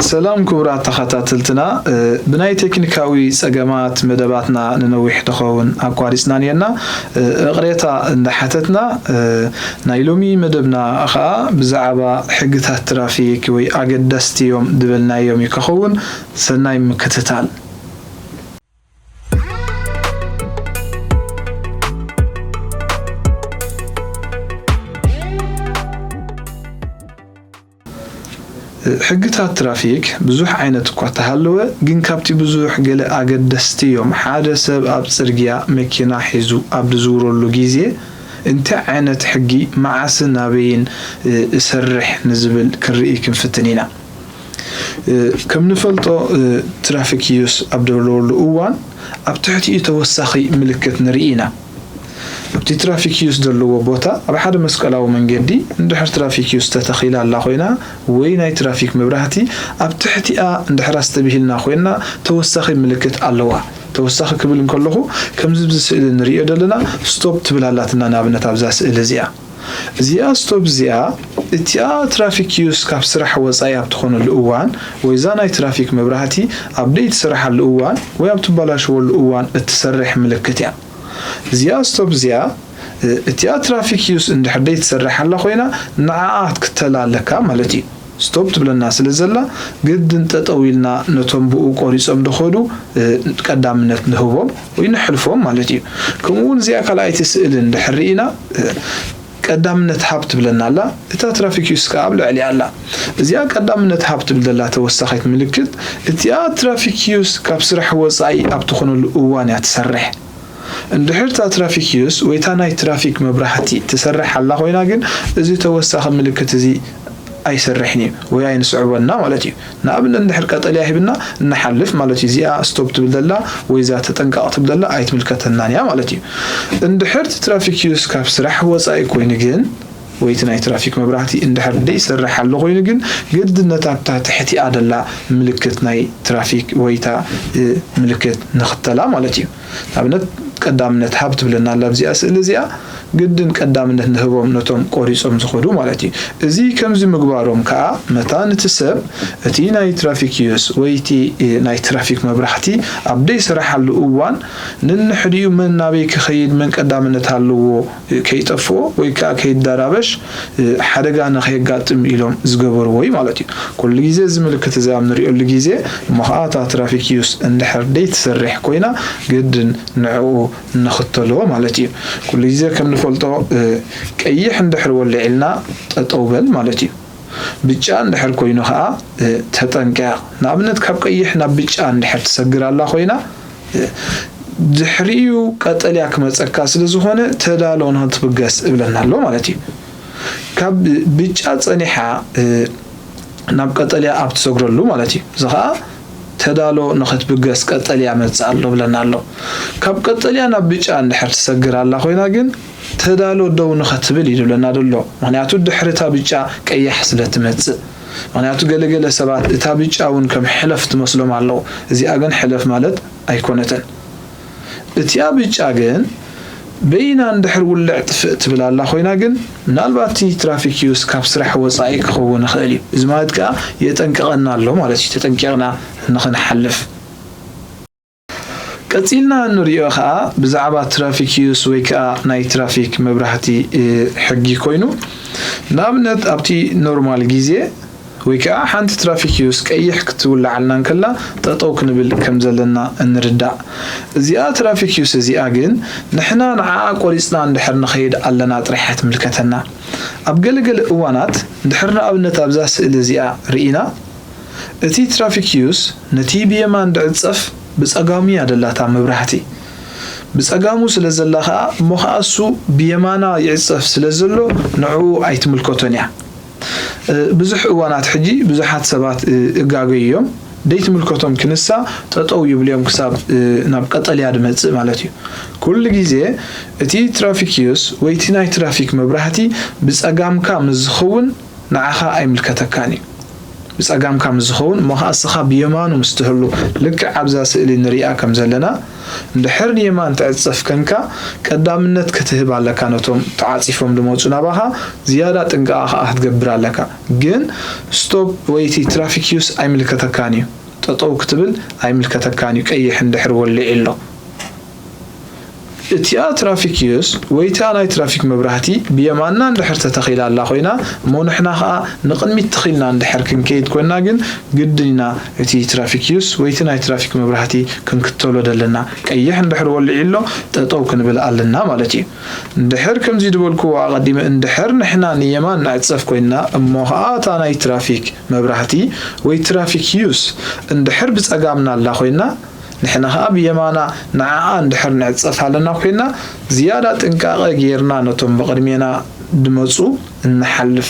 ሰላም ክቡራት ተኸታተልትና፣ እ፣ ብናይ ቴክኒካዊ ጸገማት መደባትና ንነዊሕ ተኸውን ኣቋሪጽና ነርና። እ፣ እቕሬታ እንዳሓተትና፣ እ፣ ናይ ሎሚ መደብና ኸኣ ብዛዕባ ሕግታት ትራፊክ ወይ ኣገደስቲ እዮም ዝበልናዮም እዩ ክኸውን። ሰናይ ምክትታል። ሕግታት ትራፊክ ብዙሕ ዓይነት እኳ ተሃለወ፣ ግን ካብቲ ብዙሕ ገለ ኣገደስቲ እዮም። ሓደ ሰብ ኣብ ጽርግያ መኪና ሒዙ ኣብ ዝዝውረሉ ግዜ እንታይ ዓይነት ሕጊ፣ መዓስን ኣበይን፣ እ፣ እሰርሕ ንዝብል ክንርኢ ክንፍትን ኢና። እ፣ ከም ንፈልጦ፣ እ፣ ትራፊክ ዩስ ኣብ ዘለወሉ እዋን ኣብ ትሕቲኡ ተወሳኺ ምልክት ንርኢ ኢና። ኣብቲ ትራፊክ ዩስ ዘለዎ ቦታ ኣብ ሓደ መስቀላዊ መንገዲ እንድሕር ትራፊክ ዩስ ተተኺላ ኣላ ኮይና ወይ ናይ ትራፊክ መብራህቲ ኣብ ትሕቲኣ እንድሕር ኣስተብሂልና ኮይና ተወሳኺ ምልክት ኣለዋ። ተወሳኺ ክብል እንከለኹ ከምዚ ኣብዚ ስእሊ ንርእዮ ዘለና ስቶፕ ትብል ኣላትና ንኣብነት ኣብዛ ስእሊ እዚኣ። እዚኣ ስቶፕ እዚኣ እቲኣ ትራፊክ ዩስ ካብ ስራሕ ወጻኢ ኣብ ትኾነሉ እዋን ወይ እዛ ናይ ትራፊክ መብራህቲ ኣብ ደይትሰርሓሉ እዋን ወይ ኣብ ትበላሸወሉ እዋን እትሰርሕ ምልክት እያ። እዚኣ ስቶፕ እዚኣ፣ እ፣ እቲኣ ትራፊክ ዩስ እንድሕር ደይትሰርሕ ኣላ ኮይና ንዓኣ ክትከተላ ኣለካ ማለት እዩ። ስቶፕ ትብለና ስለ ዘላ ግድን ጠጠው ኢልና ነቶም ብኡ ቆሪጾም ዝኸዱ፣ እ፣ ቀዳምነት ንህቦም ወይ ንሕልፎም ማለት እዩ። ከምኡ እውን እዚኣ ካልኣይቲ ስእሊ እንድሕር ርኢና፣ እ፣ ቀዳምነት ሃብ ትብለና ኣላ። እታ ትራፊክ ዩስ ከኣ ኣብ ልዕሊኣ ኣላ። እዚኣ ቀዳምነት ሃብ ትብል ዘላ ተወሳኺት ምልክት እቲኣ ትራፊክ ዩስ ካብ ስራሕ ወጻኢ ኣብ ትኾነሉ እዋን እያ ትሰርሕ። እንድሕር እታ ትራፊክ ዩስ ወይ እታ ናይ ትራፊክ መብራህቲ ትሰርሕ ኣላ ኮይና ግን እዚ ተወሳኺ ምልክት እዚ ኣይሰርሕን እዩ ወይ ኣይንስዕቦና ማለት እዩ። ንኣብነት እንድሕር ቀጠልያ ሂብና ንሓልፍ ማለት እዩ። እዚኣ ስቶፕ ትብል ዘላ ወይ እዛ ተጠንቀቕ ትብል ዘላ ኣይትምልከተናን እያ ማለት እዩ። እንድሕር እቲ ትራፊክ ዩስ ካብ ስራሕ ወጻኢ ኮይኑ ግን ወይ እቲ ናይ ትራፊክ መብራህቲ እንድሕር ደይሰርሕ ኣሎ ኮይኑ ግን ግድን ነታ ኣብታ ትሕቲኣ ዘላ ምልክት ናይ ትራፊክ ወይ እታ፣ እ፣ ምልክት ንኽተላ ማለት እዩ። ንኣብነት ቀዳምነት ሃብ ትብለና ኣላ ኣብዚኣ ስእሊ እዚኣ፣ ግድን ቀዳምነት ንህቦም ነቶም ቆሪጾም ዝኸዱ ማለት እዩ። እዚ ከምዚ ምግባሮም ከኣ መታን እቲ ሰብ እቲ ናይ ትራፊክ ዩስ ወይ እቲ፣ እ፣ ናይ ትራፊክ መብራህቲ ኣብ ደይሰራሓሉ እዋን ነንሕዲኡ መን ናበይ ክኸይድ መን ቀዳምነት ኣለዎ ከይጠፍኦ ወይ ከኣ ከይደራበሽ፣ እ፣ ሓደጋ ንኸየጋጥም ኢሎም ዝገበርዎ እዩ ማለት እዩ። ኩሉ ግዜ እዚ ምልክት እዚ ኣብ ንሪኦሉ ግዜ እሞ ኸኣ እታ ትራፊክ ዩስ እንድሕር ደይትሰርሕ ኮይና ግድን ንዕኡ ንኽተሎ ማለት እዩ። ኩሉ ግዜ ከም ንፈልጦ፣ እ፣ ቀይሕ እንድሕር ወሊዕልና ጠጠው በል ማለት እዩ። ብጫ እንድሕር ኮይኑ ኸኣ፣ እ፣ ተጠንቀቕ። ንኣብነት ካብ ቀይሕ ናብ ብጫ እንድሕር ትሰግር ኣላ ኮይና፣ እ፣ ድሕሪኡ ቀጠልያ ክመጸካ ስለ ዝኾነ ተዳሎ ንኽትብገስ እብለና ኣሎ ማለት እዩ። ካብ ብጫ ጸኒሓ፣ እ፣ ናብ ቀጠልያ ኣብ ትሰግረሉ ማለት እዩ። እዚ ኸኣ ተዳሎ ንኽትብገስ ቀጠልያ መጽእ ኣሎ ብለና ኣሎ። ካብ ቀጠልያ ናብ ብጫ እንድሕር ትሰግር ኣላ ኮይና ግን ተዳሎ ደው ንኽትብል እዩ ዝብለና ዘሎ። ምኽንያቱ ድሕሪ እታ ብጫ ቀያሕ ስለ ትመጽእ። ምኽንያቱ ገለገለ ሰባት እታ ብጫ እውን ከም ሕለፍ ትመስሎም ኣለዉ። እዚኣ ግን ሕለፍ ማለት ኣይኮነትን። እቲኣ ብጫ ግን በይና እንድሕር ውልዕ ጥፍእ ትብል ኣላ ኮይና ግን ምናልባት እቲ ትራፊክ ዩስ ካብ ስራሕ ወጻኢ ክኸውን ይኽእል እዩ። እዚ ማለት ከኣ የጠንቅቐና ኣሎ ማለት እዩ። ተጠንቂቕና ንኽንሓልፍ። ቀጺልና እንሪኦ ከኣ ብዛዕባ ትራፊክ ዩስ ወይ ከኣ ናይ ትራፊክ መብራህቲ፣ እ፣ ሕጊ ኮይኑ ንኣብነት ኣብቲ ኖርማል ግዜ ወይ ከኣ ሓንቲ ትራፊክ ዩስ ቀይሕ ክትውልዓልና እንከላ ጠጠው ክንብል ከም ዘለና እንርዳእ። እዚኣ ትራፊክ ዩስ እዚኣ ግን ንሕና ንዓኣ ቆሪጽና እንድሕር ንኸይድ ኣለና ጥራሕ እያ ትምልከተና። ኣብ ገለገለ እዋናት እንድሕር ንኣብነት ኣብዛ ስእሊ እዚኣ ርኢና እቲ ትራፊክ ዩስ ነቲ ብየማን ድዕጸፍ ብጸጋሙ እያ ደላታ መብራህቲ። ብጸጋሙ ስለ ዘላ ኸኣ እሞ ኸኣ እሱ ብየማና ይዕጸፍ ስለ ዘሎ ንዕኡ ኣይትምልከቶን እያ። እ፣ ብዙሕ እዋናት ሕጂ ብዙሓት ሰባት፣ እ፣ እጋገዩ እዮም። ደይትምልከቶም ክንሳ ጠጠው ይብሉ እዮም ክሳብ፣ እ፣ ናብ ቀጠልያ ድመጽእ ማለት እዩ። ኩሉ ግዜ እቲ ትራፊክ ዩስ ወይ እቲ ናይ ትራፊክ መብራህቲ ብጸጋምካ ምስ ዝኸውን ንዓኻ ኣይምልከተካን እዩ። ብጸጋምካ ምስ ዝኸውን እሞ ኸዓ እስኻ ብየማኑ ምስ ትህሉ፣ ልክዕ ኣብዛ ስእሊ ንሪኣ ከም ዘለና፣ እንድሕር ንየማን ትዕጸፍ ከንካ፣ ቀዳምነት ክትህብ ኣለካ ነቶም ተዓጺፎም ዝመጹ ናባኻ፣ ዝያዳ ጥንቃቐ ኸዓ ክትገብር ኣለካ። ግን ስቶፕ ወይ እቲ ትራፊክ ዩስ ኣይምልከተካን እዩ። ጠጠው ክትብል ኣይምልከተካን እዩ፣ ቀይሕ እንድሕር ወሊዑ ኣሎ። እቲኣ ትራፊክ ዩስ ወይ እቲኣ ናይ ትራፊክ መብራህቲ ብየማንና እንድሕር ተተኺላ ኣላ ኮይና፣ እሞ ንሕና ኸኣ ንቕድሚት ተኺልና እንድሕር ክንከይድ ኮይና ግን ግድን ኢና እቲ ትራፊክ ዩስ ወይ እቲ ናይ ትራፊክ መብራህቲ ክንክተሎ ደለና። ቀይሕ እንድሕር ወሊዑ ኣሎ፣ ጠጠው ክንብል ኣለና ማለት እዩ። እንድሕር ከምዚ ዝበልክዎ ኣቐዲመ፣ እንድሕር ንሕና ንየማን ንዕጸፍ ኮይና፣ እሞ ኸኣ እታ ናይ ትራፊክ መብራህቲ ወይ ትራፊክ ዩስ እንድሕር ብጸጋምና ኣላ ኮይና፣ ንሕና ኸኣ ብየማና ንዓኣ እንድሕር ንዕጸፍ ኣለና ኮይና፣ ዝያዳ ጥንቃቐ ጌርና ነቶም ብቕድሜና ድመጹ እንሓልፍ።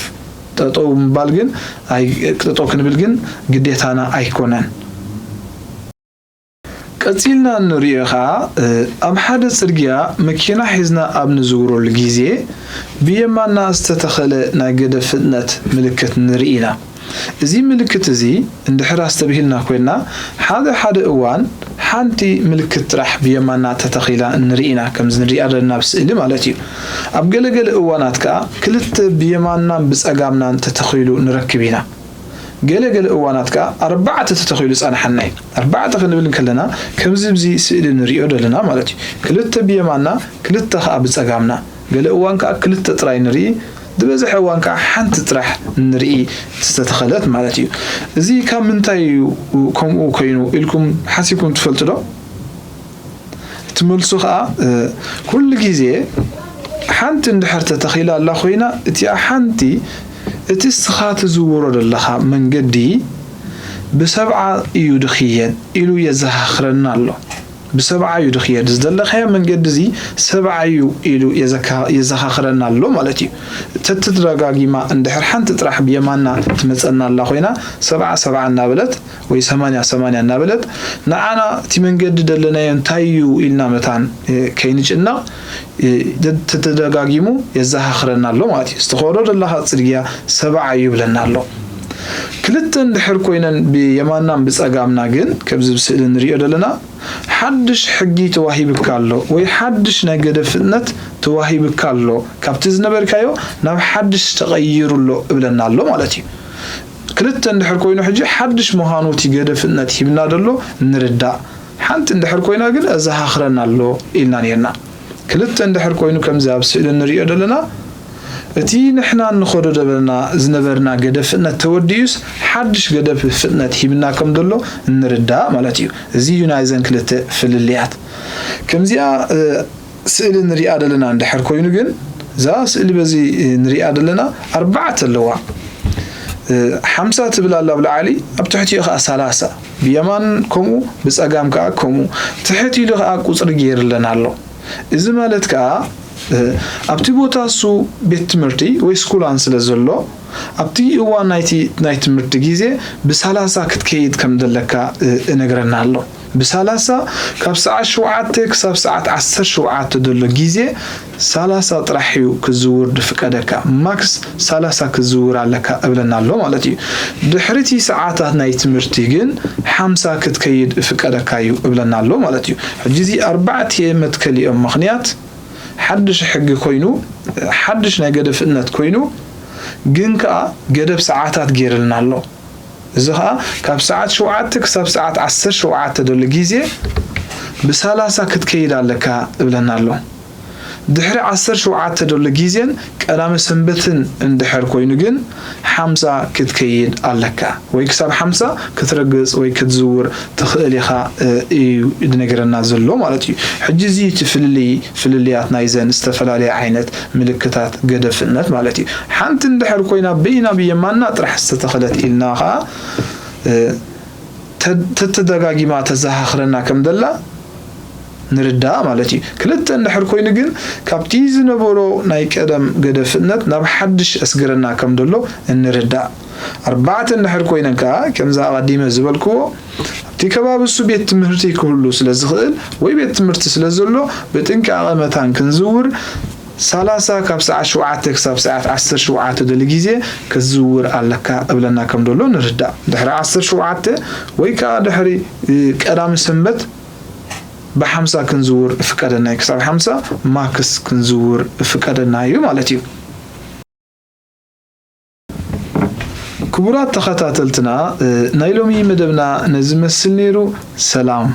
ጠጠው ምባል ግን ኣይ-፣ ጠጠው ክንብል ግን ግዴታና ኣይኮነን። ቀጺልና እንርእዮ ኸኣ፣ እ፣ ኣብ ሓደ ጽርግያ መኪና ሒዝና ኣብ ንዝውረሉ ግዜ፣ ብየማንና ዝተተኸለ ናይ ገደብ ፍጥነት ምልክት ንርኢ ኢና። እዚ ምልክት እዚ እንድሕር ኣስተብሂልና ኮይና፣ ሓደ ሓደ እዋን ሓንቲ ምልክት ጥራሕ ብየማንና ተተኺላ ንርኢ ኢና፣ ከምዚ ንሪኣ ዘለና ኣብ ስእሊ ማለት እዩ። ኣብ ገለገለ እዋናት ከኣ ክልተ ብየማንናን ብጸጋምናን ተተኺሉ ንረክብ ኢና። ገለ ገለ እዋናት ከኣ ኣርባዕተ ተተኺሉ ጸንሓና እዩ። ኣርባዕተ ክንብል እንከለና ከምዚ ኣብዚ ስእሊ ንሪኦ ዘለና ማለት እዩ። ክልተ ብየማንና፣ ክልተ ከኣ ብጸጋምና። ገለ እዋን ከኣ ክልተ ጥራይ ንርኢ፣ ዝበዝሐ እዋን ከኣ ሓንቲ ጥራሕ ንርኢ ዝተተኸለት ማለት እዩ። እዚ ካብ ምንታይ እዩ ከምኡ ኮይኑ ኢልኩም ሓሲብኩም ትፈልጡ ዶ? እቲ መልሱ ኸኣ፣ እ፣ ኩሉ ግዜ ሓንቲ እንድሕር ተተኺላ ኣላ ኮይና፣ እቲኣ ሓንቲ እቲ እስኻ ትዝውሮ ዘለኻ መንገዲ ብሰብዓ እዩ ድኽየድ ኢሉ የዘኻኽረና ኣሎ። ብሰብዓ እዩ ድኽየድ፣ ዝደለኻዮ መንገዲ እዚ ሰብዓ እዩ ኢሉ የዘካ-፣ የዘኻኽረና ኣሎ ማለት እዩ። ተተደጋጊማ እንድሕር ሓንቲ ጥራሕ ብየማንና ትመጸና ኣላ ኮይና፣ ሰብዓ ሰብዓ እናበለት ወይ ሰማንያ ሰማንያ እናበለት፣ ንዓና እቲ መንገዲ ደለናዮ እንታይ እዩ ኢልና መታን፣ እ፣ ከይንጭነቕ፣ እ፣ ተ-፣ ተተደጋጊሙ የዘኻኽረና ኣሎ ማለት እዩ። ዝተኸዶ ዘለኻ ጽርግያ ሰብዓ እዩ ይብለና ኣሎ። ክልተ እንድሕር ኮይነን ብየማናን ብጸጋምና ግን፣ ከምዚ ብስእሊ ንሪኦ ዘለና፣ ሓድሽ ሕጊ ተዋሂብካ ኣሎ ወይ ሓድሽ ናይ ገደብ ፍጥነት ተዋሂብካ ኣሎ። ካብቲ ዝነበርካዮ ናብ ሓድሽ ተቐይሩ ኣሎ እብለና ኣሎ ማለት እዩ። ክልተ እንድሕር ኮይኑ ሕጂ ሓድሽ ምዃኑ እቲ ገደብ ፍጥነት ሂብና ዘሎ ንርዳእ። ሓንቲ እንድሕር ኮይና ግን ኣዘኻኽረና ኣሎ ኢልና ኔርና። ክልተ እንድሕር ኮይኑ ከምዚ ኣብ ስእሊ ንሪኦ ዘለና፣ እቲ ንሕና እንኸዶ ደበና ዝነበርና ገደብ ፍጥነት ተወዲኡስ ሓድሽ ገደብ ፍጥነት ሂብና ከም ዘሎ እንርዳእ ማለት እዩ። እዚ እዩ ናይዘን ክልተ ፍልልያት። ከምዚኣ፣ እ፣ ስእሊ ንሪኣ ዘለና እንድሕር ኮይኑ ግን፣ እዛ ስእሊ በዚ፣ እ፣ ንሪኣ ዘለና ኣርባዕተ ኣለዋ። እ፣ ሓምሳ ትብል ኣላ ኣብ ላዕሊ፣ ኣብ ትሕቲኡ ኸኣ ሰላሳ። ብየማን ከምኡ፣ ብጸጋም ከኣ ከምኡ። ትሕት ኢሉ ኸኣ ቁጽሪ ገይርለን ኣሎ። እዚ ማለት ከኣ፣ እ፣ ኣብቲ ቦታ እሱ ቤት ትምህርቲ ወይ ስኩላን ስለ ዘሎ፣ ኣብቲ እዋን ናይቲ ናይ ትምህርቲ ግዜ ብሰላሳ ክትከይድ ከም ዘለካ፣ እ፣ እነግረና ኣሎ። ብሰላሳ ካብ ሰዓት ሸውዓተ ክሳብ ሰዓት ዓሰርተ ሸውዓተ ዘሎ ግዜ ሰላሳ ጥራሕ እዩ ክዝውር ዝፍቀደካ። ማክስ ሰላሳ ክትዝውር ኣለካ እብለና ኣሎ ማለት እዩ። ድሕሪ እቲ ሰዓታት ናይ ትምህርቲ ግን ሓምሳ ክትከይድ እፍቀደካ እዩ እብለና ኣሎ ማለት እዩ። ሕጂ እዚ ኣርባዕተ መትከል እዮም። ምኽንያት ሓድሽ ሕጊ ኮይኑ፣ ሓድሽ ናይ ገደብ ፍጥነት ኮይኑ፣ ግን ከኣ ገደብ ሰዓታት ገይርልና ኣሎ። እዚ ኸኣ ካብ ሰዓት ሸውዓተ ክሳብ ሰዓት ዓሰርተ ሸውዓተ ዘሎ ግዜ ብሰላሳ ክትከይድ ኣለካ እብለና ኣሎ። ድሕሪ ዓሰርተ ሸውዓተ ዘሎ ግዜን ቀዳመ ሰንበትን እንድሕር ኮይኑ ግን ሓምሳ ክትከይድ ኣለካ፣ ወይ ክሳብ ሓምሳ ክትረግጽ ወይ ክትዝውር ትኽእል ኢኻ፣ እ፣ እዩ ዝነግረና ዘሎ ማለት እዩ። ሕጂ እዚ እቲ ፍልልይ፣ ፍልልያት ናይዘን ዝተፈላለያ ዓይነት ምልክታት ገደብ ፍጥነት ማለት እዩ። ሓንቲ እንድሕር ኮይና በይና ብየማንና ጥራሕ ዝተተኸለት ኢልና ኸኣ፣ እ፣ ተ-፣ ተተደጋጊማ ተዘኻኽረና ከም ዘላ ንርዳእ ማለት እዩ። ክልተ እንድሕር ኮይኑ ግን ካብቲ ዝነበሮ ናይ ቀደም ገደብ ፍጥነት ናብ ሓድሽ ኣስግረና ከም ዘሎ እንርዳእ። ኣርባዕተ እንድሕር ኮይነን ከኣ ከምዛ ኣቐዲመ ዝበልክዎ ኣብቲ ከባቢ እሱ ቤት ትምህርቲ ክህሉ ስለ ዝኽእል ወይ ቤት ትምህርቲ ስለ ዘሎ ብጥንቃቐ መታን ክንዝውር ሰላሳ ካብ ሰዓት ሸውዓተ ክሳብ ሰዓት ዓሰርተ ሸውዓተ ደሊ ግዜ ክትዝውር ኣለካ እብለና ከም ደሎ ንርዳእ። ድሕሪ ዓሰርተ ሸውዓተ ወይ ከኣ ድሕሪ፣ እ፣ ቀዳሚ ሰንበት ብሓምሳ ክንዝውር እፍቀደና እዩ። ክሳብ ሓምሳ ማክስ ክንዝውር እፍቀደና እዩ ማለት እዩ። ክቡራት ተኸታተልትና፣ እ፣ ናይ ሎሚ መደብና ነዚ መስል ነይሩ። ሰላም።